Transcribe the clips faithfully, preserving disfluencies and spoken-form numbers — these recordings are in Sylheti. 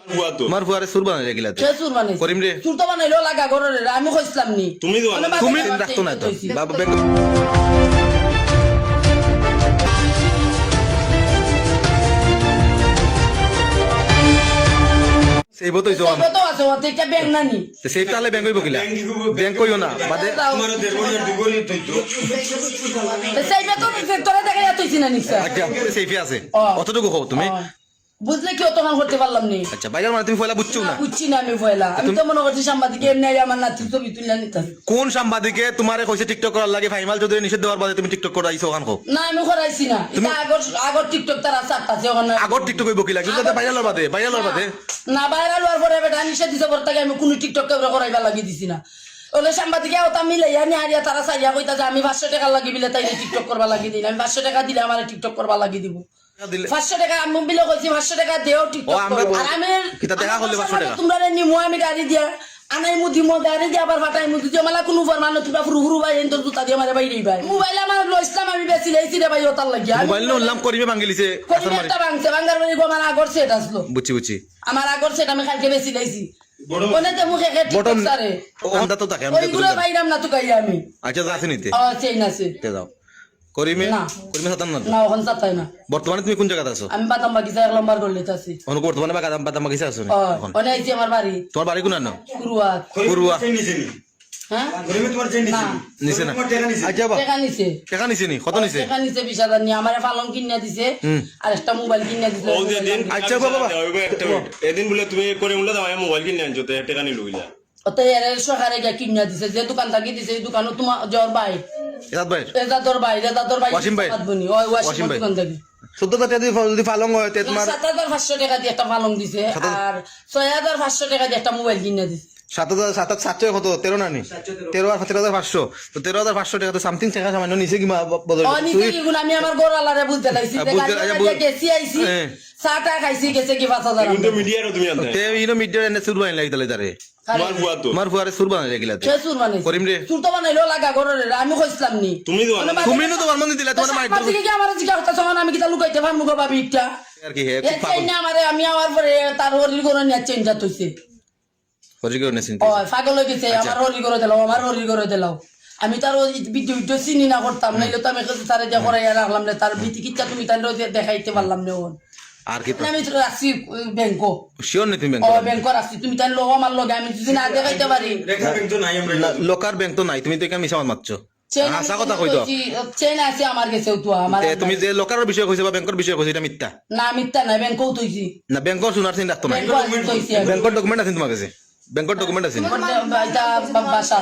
ফুয়া তো। তোমার ফুয়ারে চুর বানাইলা কিলাতে? কে চুর বানাইছে? করিম রে। চুর তো বানাইলো লাগা ঘরর রে, আমি কইছিলাম নি। তুমি তো বানাইছো। তুমি চিন রাখতো না তো। বাবা বেগ- সেইব তো অইছো। সেইব তো আছে, অতে একটা ব্যাংক না নি? তো সেই তাহলে ব্যাংক অইব কিলা? ব্যাংক অইও না, বাদে। যাও। তোমার দেড় বছর দুই বছর তুই তো। তো সেইব তো তোরা দেখা যাচ্ছে না নিশ্চয়। আচ্ছা, সেইফে আছে। ও। অতটুকু কও তুমি। ও। বুঝলে কি অত কাম করতে পারলাম নি? আচ্ছা, বাইরের মানে তুমি পয়লা বুঝছো না? না, বুঝছি না আমি পয়লা। আমি তুমি তো মনে করছি সাংবাদিকে এমনি আইয়া আমার নাতির ছবি তুলে নিতাম। কোন সাংবাদিকে তোমারে কইছে TikTok করার লাগি? ফাইমাল চৌধুরী নিষেধ দেওয়ার বাদে তুমি TikTok করাইছো অখান কও? না, আমি করাইছি না। তুমি এটা আগর, আগর TikTok তারা ছাড়তাছে অখান। আগর TikTok অইব কিলা? কিন্তু তাতে ভাইরাল হওয়ার বাদে, ভাইরাল হওয়ার বাদে। না, ভাইরাল হওয়ার পরে বেটা নিষেধ দিছে, পর থাকি আমি কোনো TikTok কেউরে করাইবার লাগি দিছি না। ওলে সাংবাদিকে ওটা মিলাইয়া নিয়া হারিয়া তারা চাইয়া কইতা যে আমি পাঁচশো টাকার লাগি বিলে তাইরে TikTok করবার লাগি দিই না। আমি পাঁচশো টাকা দিলে আমারে TikTok করবার লাগি দিব। দিলে পাঁচশো টাকা আমি বিলে কইছি, পাঁচশো টাকা দেও TikTok ও, আমরা করবো। আর আমি কিতা দেখা করলে আমি পাঁচশো টাকা? তোমরা রে নিমু আমি গাড়ি দিয়া, আনাইমু দিমু গাড়ি দিয়া আবার ফাটাইমু। যদি আমার কোনো ফরমান না, তোমরা ফুরু ফুরু ভাই, এন তোর জুতা দিয়ে আমারে বাইরে ভাই। মোবাইল আমার লইছিলাম আমি বেশি লাইছি রে ভাই, ওটার লাগিয়া। আমি মোবাইল নিলাম করিমে ভাঙিলিছে, করিমে আসার মারি। একটা ভাঙছে, ভাঙার বাড়ি আমার আগর সেট আসলো। বুঝছি, বুঝছি। আমার আগর সেট আমি কালকে বেশি লাইছি। বড় ওনে যে মুখে খেয়ে বটন TikTok সারে। ও, আমরা তো তাকে, আমরা ওইগুলো দেখতে পারি। বাইরাম না তো গাই আমি। আচ্ছা, যা আছে নিতে। ও, চেইন আছে। তে যাও। করিমে, না। করিমে সাতান না তো? না, ওখান সাতাই না। বর্তমানে তুমি কোন জায়গাতে আছো? আমি বাদাম বাগিচা এক নম্বর গলিতে আছি। এখন বর্তমানে বাদাম, বাদাম বাগিচা আছো নি ও, এখন? ওনে আইছি আমার বাড়ি। তোমার বাড়ি কোন আনো? কুরুয়া। করুয়া। চেইন নিছে নি? হ্যাঁ? করিমে তোমার চেইন নিছে না। নি? নিছে না? করিমে তোমার টাকা নিছে? আচ্ছা, বাবা। টাকা নিছে। টাকা নিছে নি? কত ও, নিছে নি? টাকা নিছে বিশ হাজার নিয়ে। আমারে পালং কিনিয়া দিছে, হুম। আর একটা মোবাইল কিনিয়া দিছে। ও, যে দিন আচ্ছা, বাবা, বাবা। ওই একটা মিনিট। এদিন বলে তুমি করে উঠলে দাও, আমি মোবাইল কিনে আনছো, তো টাকা নিল বুঝলা। অত এর সরকারে গিয়া কিনিয়া দিছে, যে দোকান থাকি দিছে, এই দোকানও তোমার জোর ভাই। এজাদ ভাই। এজাদর ভাই, এজাদর ভাই। ওয়াসিম ভাই। সাত বনি, ওই ওয়াসিম ওয়াসিম ভাই। দোকান থাকি। চোদ্দ হাজার টাকা যদি ফা-, যদি পালং হয়, তে না, তোমার সাত হাজার পাঁচশো টাকা দিয়ে একটা পালং দিছে, সাত হাজার। আর ছয় হাজার পাঁচশো টাকা দিয়ে একটা মোবাইল কিনে দিছে। সাত হাজার, সাত হাজার সাতশো কত? তেরো না নি? তেরো আর তেরো হাজার পাঁচশো। তো তেরো হাজার পাঁচশো টাকা তো something টাকা সামান্য নিচে কি মা-, ব-, বদল ও, নিচে তুই কি গুণ? আমি আমার ঘর আলারে বুঝতে লাগছি। হ্যাঁ, যে বুঝতে, গাড়ি আচ্ছা, বুঝ-, গেছি আইছি, হ্যাঁ। চা টা খাইছি, গেছে কি পাঁচ হাজার কিন্তু আনতে। মিডিয়ারও তুমি আনতে। তে ইনো মিডিয়ার এনে চুর বানাই লাগি তাহলে তারে। কারে? তোমার ফুয়া তো। তোমার ফুয়ারে চুর বানাই লাগিলা তে। কে চুর বানাইছে? করিম রে। চুর তো বানাইলো লাগা ঘরর রে, আমি কইছিলাম নি। তুমি তো বানাইছো। মানে তুমি নু তোমার মনে দিলা, তোমার মাইর সাংবাদিকে কি আমারে জিজ্ঞাসা করতেছে, আমি কিতা লুকাইতে পারমু গো ভাবি একটা? আর কি হে, এ খুব পাগল। চাই না আমারে, আমি আমার পরে তার হরির ঘরো নিয়ে চেঞ্জাত হইছে। হরির ঘরো নিয়ে চিনতে ও, হইছে। পাগল হয়ে গেছে, আচ্ছা। আমার হরির ঘরো দিলাও, আমার হরির ঘরো দিলাও। আমি তার ওই ভিডিও ভিডিও চিনি না করতাম, হুম। নাইলে তো আমি কিছু তারে যে হুম। করাইয়া রাখলাম না, তার হুম। বিটি কিচ্ছা তুমি তার রোজে দেখাইতে পারলাম না ওর। আর কি তো? আমি তো রাখছি, ওই ব্যাংকো। শিওর নি তুমি ব্যাংকো? ও, ব্যাংকো রাখছি, তুমি তার লোক আমার লগে, আমি যদি না দেখাইতে পারি। রেখা ব্যাংক তো নাই আমরা না, লোকার ব্যাংক তো নাই, তুমি তো এখানে মিছা মাত মারছো। চেইন হাছা আমি কথা কইতো। কইছি, চেইন আছে আমার গেছে তো, আমার তে, তুমি যে লোকার বিষয়ে কইছো বা ব্যাংকর বিষয়ে কইছো, এটা মিথ্যা। না, মিথ্যা না, ব্যাংকও থইছি। না, ব্যাংকর সোনার চেইন রাখতো না। ব্যাংকর ডকুমেন্ট থইছি আমি। ব্যাংকর ডকুমেন্ট আছে তোমার কাছে? ব্যাংকর ডকুমেন্ট আছে নি? আমার দে-, এটা বা-, বাসা।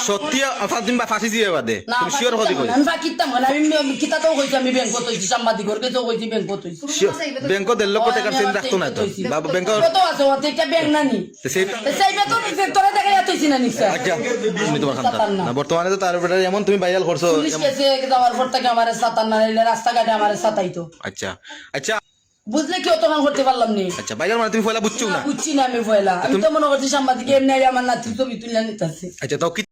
সত্যি, আ, ফা-, তুমি বা ফাঁসি দিয়ে বাদে। না, তুমি শিওর কথা কই? আমি ফাঁকিতাম না, আমি, আমি কিতা তো কইছি, আমি ব্যাংকও থইছি, সাংবাদিকর গেছেও কইছি, ব্যাংকও থইছি। শিওর? ব্যাংকও দেড় লক্ষ ও, টাকার আমি চেইন আমার রাখতো না তো? চেইন থইছি। বাবা, ব্যাংকও তো আছে, ওতে একটা ব্যাংক না নি? তো সেই তো, তো সেই বেতন তোরা দেখা যাচ্ছে না নিশ্চয়। আচ্ছা, তুমি তোমার খান্তা। সাতার না। না, বর্তমানে তো তার উপরে এমন তুমি ভাইরাল করছো, পুলিশ এমন কেসে যাওয়ার পর থেকে আমারে সাতার না, নাইলে রাস্তাঘাটে আমারে সাতাইতো। আচ্ছা, আচ্ছা। বুঝলে কি অত কাম করতে পারলাম নি? আচ্ছা, ভাইরাল মানে তুমি পয়লা বুঝছো না, না? বুঝছি না আমি পয়লা। আমি তুমি তো মনে করছি সাংবাদিকে এমনি আইয়া আমার নাতির ছবি তুলে নিতাছে। আচ্ছা, তাও কি